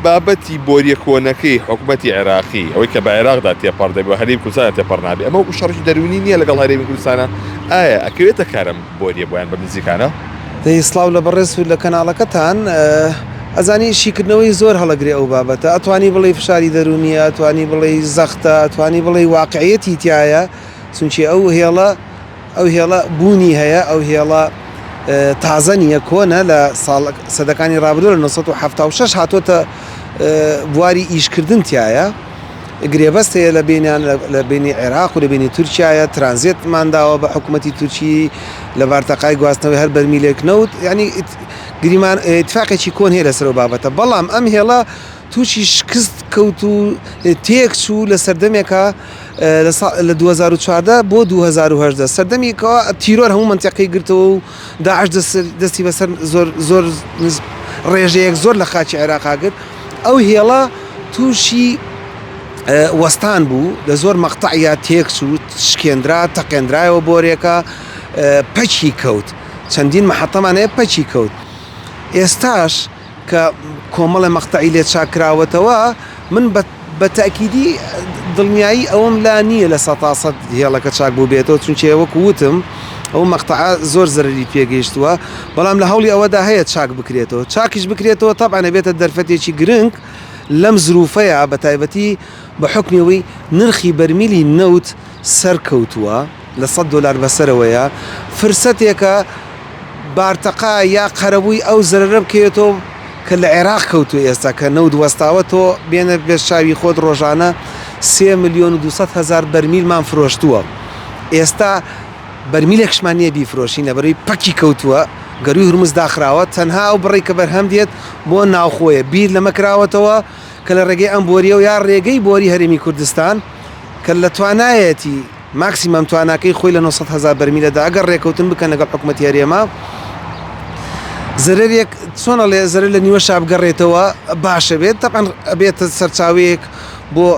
بابەتی بۆریە کۆنەکەی حکومەتی عێراقی ئەوەی کە بە عێراقدا تێپەڕ دەبێ و هەرێمی کوردستاندا تێپەڕ نابێ ئەمە وەکو شەڕێکی دەروونی نییە لەگەڵ هەرێمی کوردستانا ئایا ئەکەوێتە کار ئەم بۆریە بۆیان بەم نزیکانە؟ دەی سڵاو لە بەڕێز و لە کەناڵەکەتان. ئەزانی شیکردنەوەی زۆر هەڵەگرێ ئەو بابەتە. ئەتوانی بڵێی فشاری دەروونیە، ئەتوانی بڵێی زەختە، ئەتوانی بڵێی واقعیەتی تیایە، چونکی ئەو هێڵە ئەو هێڵە بوونی هەیە، ئەو هێڵە تازە نییە، کۆنە لە ساڵ سەدەکانی ڕابردوو لە 976 هاتۆتە بواری ئیشکردن تیایە. گرێبەست هەیە لە بینیان لە بینی عێراق و لە بینی تورکیایە ترانزێتمان داوە بە حکوومەتی تورکی لە بارتەقای گواستنەوەی هەر بەرمیلێک نەوت یعنی گریمان ئیتفاقێکی کۆن هەیە لەسەر ئەو بابەتە بەڵام ئەم هێڵە تووشی شکست کەوت و تێک چوو لە سەردەمێکا لە 2014 بۆ 2018 سەردەمی کەوا تیرۆر هەموو مەنتیقەی گرتەوە و داعش دەستی بەسەر زۆر زۆر ڕێژەیەک زۆر لە خاکی عێراقا گرت ئەو هێڵە تووشی وەستان بوو لە زۆر مەقتەعیا تێکچوو شکێندرا تەقێندرایەوە بۆرێکە پەکی کەوت چەندین مەحەتەمان هەیە پەکی کەوت ئێستاش کە کۆمەڵە مەقتەعی لێ چاک کراوەتەوە من بە تەئکیدی دڵنیایی ئەوەم لا نییە لە سەتا سەد هێڵەکە چاک بووبێتەوە چونکێ وەکو وتم ئەو مەقتەعە زۆر زەرەری پێگەیشتووە بەڵام لە هەوڵی ئەوەدا هەیە چاک بکرێتەوە چاکیش بکرێتەوە تەبعەن ئەبێتە دەرفەتێکی گرنگ لەم زروفەیە بە تایبەتی بە حوکمی ئەوەی نرخی بەرمیلی نەوت سەرکەوتووە لە سەد دۆلار بەسەرەوەیە فرسەتێکە بارتەقا یا قەرەبووی ئەو زەرەرە بکەوێتەوە کە لە عێراق کەوتووە ئێستا کە نەوت وەستاوە تۆ بێنە پێش چاوی خۆت ڕۆژانە سێ ملیۆن و 200 هەزار بەرمیلمان فرۆشتووە ئێستا بەرمیلێکشمان نییە بیفرۆشین لەبەرەوەی پەکی کەوتووە گەرووی هورمز داخراوە تەنها ئەو بڕی کە بەرهەم دێت بۆ ناوخۆیە بیر لەمە کراوەتەوە کە لە ڕێگەی ئەم بۆریەوە یا ڕێگەی بۆری هەرێمی کوردستان کە لە توانایەتی ماکسیمەم تواناکەی خۆی لە 900 هەزار بەرمیلەدا ئەگەر ڕێکەوتن بکەن لەگەڵ حکوومەتی هەرێما زەرەرێک چۆن ئەڵێ زەرەر لە نیوە شابگەڕێتەوە باشە بێت تەبعەن ئەبێتە سەرچاوەیەک بۆ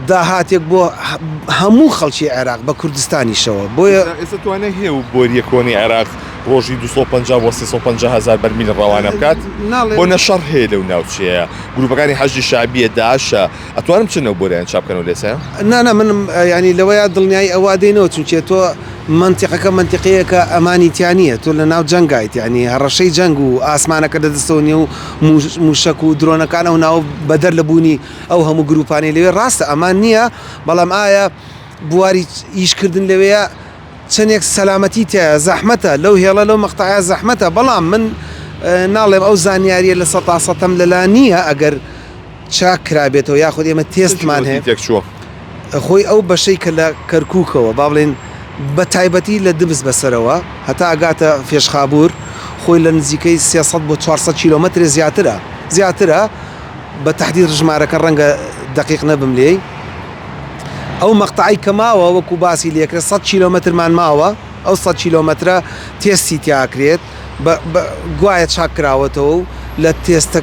داهاتێک بۆ هەموو خەڵکی عێراق بە کوردستانیشەوە بۆیە. ئێستا توانای هەیە و بۆرییە کۆنەی عێراق ڕۆژی 250 بۆ 350 هەزار بەرمیل ڕەوانە بکات؟ بۆ نە شەڕ هەیە لەو ناوچەیە گروپەکانی حەشدی شەعبیە داعشە ئەتوانن بچن ئەو بۆریانە چاک بکەنەوە لێسە؟ نا نا من یانی لەوەیا دڵنیایی ئەوە دەینەوە چونکێ تۆ مەنتیقەکە مەنتیقەیەکە ئەمانی تیا نییە تۆ لە ناو جەنگایت یانی هەڕەشەی جەنگ و ئاسمانەکە لە دەستەوە نییە و مووشەک و درۆنەکان ئەو ناوە بەدەر لە بوونی ئەو هەموو گروپانەی لەوێ ڕاستە ئەمان نییە بەڵام ئایا بواری ئیشکردن لەوەیە چەندێک سەلامەتی تایە زەحمەتە لەو هێڵە لەو مەقتەعە زەحمەتە بەڵام من ناڵێم ئەو زانیاریە لە سەتا سەتەم لەلا نییە ئەگەر چاک کرابێتەوە یاخود ئێمە تێستمان هەیە تێکچووە خۆی ئەو بەشەی کە لە کەرکووکەوە با بڵێن بە تایبەتی لە دبس بەسەرەوە هەتا ئەگاتە فێشخابوور خۆی لە نزیکەی 300 بۆ 400 کیلۆمەتر زیاترە زیاترە بە تەحدید ژمارەکە ڕەنگە دەقیق نەبم لێی ئەو مەقتەعەی کە ماوە وەکو باسی لێکرێت 100 کیلۆمەترمان ماوە ئەو 100 کیلۆمەترە تێستی تیاکرێت گوایە چاک کراوەتەوە و لە تێستە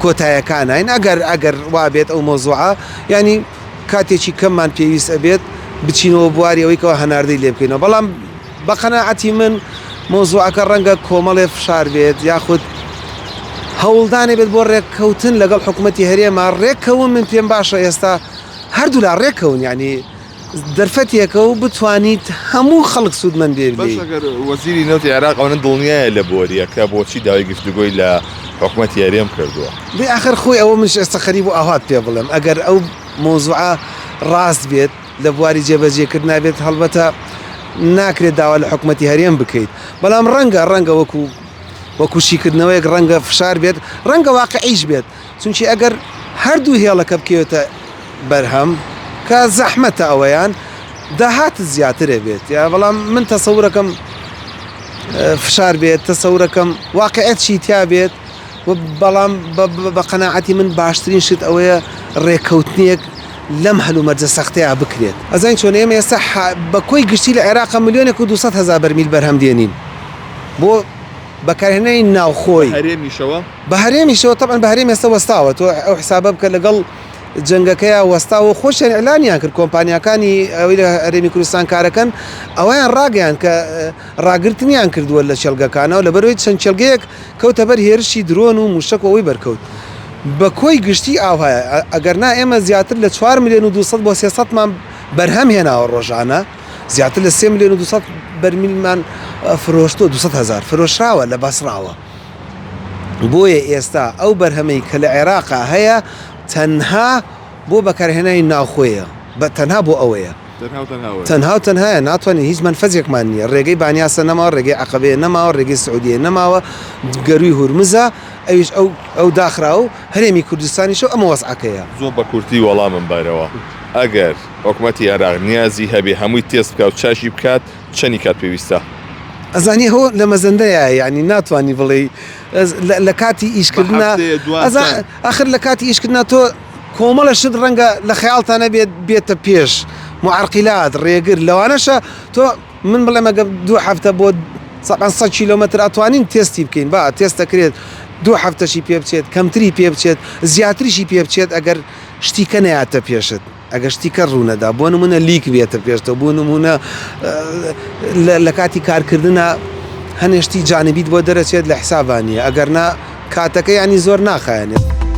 کۆتایەکانین ئەگەر ئەگەر وابێت ئەو مەوزوعە یانی کاتێکی کەممان پێویست ئەبێت بچینەوە بواری ئەوەی کەوا هەناردەی لێ بکەینەوە بەڵام بە قەناعەتی من مەوزوعەکە ڕەنگە کۆمەڵێ فشار بێت یاخود هەوڵدانێ بێت بۆ ڕێککەوتن لەگەڵ حکوومەتی هەرێما ڕێککەون من پێم باشە ئێستا هەردوولا ڕێککەون یعنی دەرفەتێکە و بتوانیت هەموو خەڵک سوودمەند بێت لێی. باشە گەر وەزیری نەوتی عێراق ئەوەنە دڵنیایە لە بۆرییەکە بۆچی داوای گفتوگۆی لە حکومەتی هەرێم کردووە؟ دەی ئاخر خۆی ئەوە منیش ئێستا خەریک بوو ئاوات پێ بڵێم ئەگەر ئەو مەوزوعە ڕاست بێت لە بواری جێبەجێکردنا بێت هەڵبەتە ناکرێت داوا لە حکومەتی هەرێم بکەیت بەڵام ڕەنگە ڕەنگە وەکو وەکو شیکردنەوەیەک ڕەنگە فشار بێت ڕەنگە واقعیش بێت چونکی ئەگەر هەردوو هێڵەکە بکەوێتە بەرهەم کە زەحمەتە ئەوەیان داهاتت زیاتر ئەبێت یا بەڵام من تەسەورەکەم فشار بێت تەسەورەکەم واقعیت چی تیا بێت بەڵام بە قەناعەتی من باشترین شت ئەوەیە ڕێککەوتنێک لەم هەلومەرجە سەختەیە بکرێت ئەزانین چۆن ئێمە ئێستا بە کۆی گشتی لە عێراق ملیۆنێک و 200 هەزار بەرمیل بەرهەم دێنین بۆ بەکارهێنانی ناوخۆی هەرێمیشەوە بە هەرێمیشەوە تەبعەن بە هەرێم ئێستا وەستاوە تۆ ئەو حسابە بکە لەگەڵ جەنگەکەیا وەستاوە و خۆشیان ئیعلانیان کرد کۆمپانیاکانی ئەوەی لە هەرێمی کوردستان کارەکەن ئەوەیان ڕاگەیان کە ڕاگرتنیان کردووە لە چێڵگەکانەوە لەبەرەوەی چەند چێڵگەیەک کەوتە بەر هێرشی درۆن و موشەک و ئەوەی بەرکەوت. بە کۆی گشتی ئاوهایە ئەگەر نا ئێمە زیاتر لە 4 ملیۆن و 200 بۆ 300 مان بەرهەم هێناوە ڕۆژانە زیاتر لە 3 ملیۆن و 200 بەرمیلمان فرۆشتووە 200 هەزار فرۆشراوە لە بەسڕاوە بۆیە ئێستا ئەو بەرهەمەی کە لە عێراقا هەیە تەنها بۆ بەکارهێنانی ناوخۆیە بە تەنها بۆ ئەوەیە. تەنها و تەنهایە ناتوانین هیچ مەنفەزێکمان نییە ڕێگەی بانیاسە نەماوە ڕێگەی عەقەبەیە نەماوە ڕێگەی سعودیە نەماوە گەروی هورمزە ئەویش ئەو ئەو داخراوە و هەرێمی کوردستانیشە و ئەمە وەزعەکەیە. زۆر بە کورتی وەڵامم بەرەوە ئەگەر حکومەتی عێراق نیازی هەبێ هەمووی تێست بکا و چاکی بکات چەنی کات پێویستە؟ ئەزانی هۆ لە مەزەندەیە یانی ناتوانی بڵێی لە کاتی ئیشکردنا ئەخر لە کاتی ئیشکردنا تۆ کۆمەڵە شت ڕەنگە لە خەیاڵتا نەبێت بێتە پێش معرقیلات ڕێگر لەوانەشە تۆ من بڵێم ئەگە دوو هەفتە بۆ 500 کیلۆمەتر ئەتوانین تێستی بکەین با تێست دەکرێت دوو هەفتەشی پێ بچێت کەمتری پێ بچێت زیاتریشی پێ بچێت ئەگەر شتی کە نەیاتە پێشت ئەگەر شتی کە ڕوونەدا بۆ نمونە leak بێتە پێشتەوە بۆ نمونە لە کاتی کارکردنا هەنێ شتی جانبیت بۆ دەرەچێت لە حسابا نییە ئەگەر نا کاتەکە ینی زۆر ناخایەنێت.